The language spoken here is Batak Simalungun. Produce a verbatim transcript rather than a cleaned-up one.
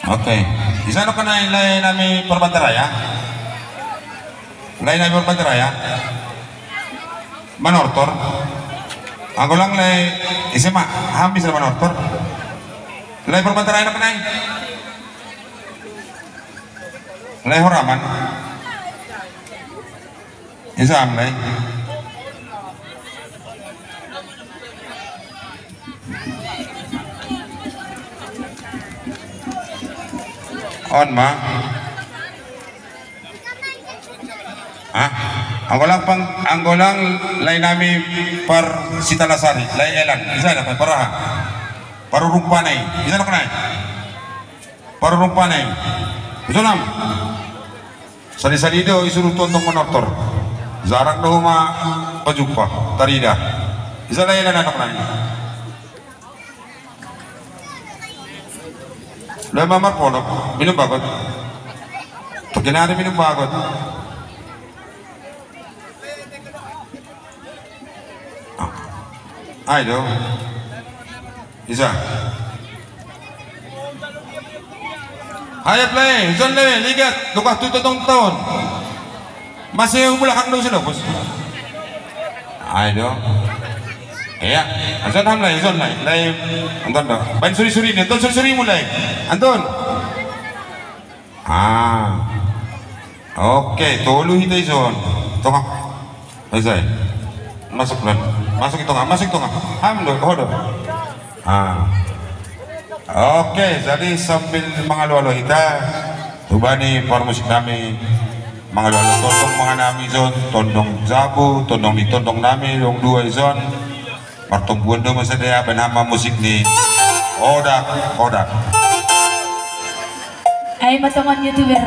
Oke. Di sana kena lae nami Parbantaraya. Lae nami Parbantaraya. Manortor. Anggolang lae isi ma, hamis na manortor. Lae Parbantaraya na kena. Lae Horaman. Isam lae. On ma. Ah, anggolang pang, anggolang lae nami Parsitalasari, lae Elan. Isa na paraha. Parurumpanai. Isa na kenai. Parurumpanai. Isunam. Sali-sali do isuruh tontong manortor. Jarang do homa pajumpa, tarida. Isa lae Elan anak nai. Lae Mamar Ponok, minum bagot. Terkenal minum bagot. Ai do. Isa. Hayap lae, ison lae, ligat, tukah tu totong taon. Masih mulakang do sino, bos. Ai do. Iya, ison ham lae, ison lae. Lae, anton do. Baen suri-suri ni, anton suri-suri mu lae. Anton. Ah. Oke, tolu hita ison. Tongah. Selesai. Masuk lan. Masuk i tongah, masuk i tongah. Ham do, ho do. Ah. Oke, jadi sambil mangalo-alo hita, hubani parmusik nami, mangalo-alo tondong mangan nami ison, tondong jabu, tondong ni tondong nami, dong dua ison. Martompuon do masa dia, baen hami ma musik ni Odak, Odak. Ai ma tongon youtuber.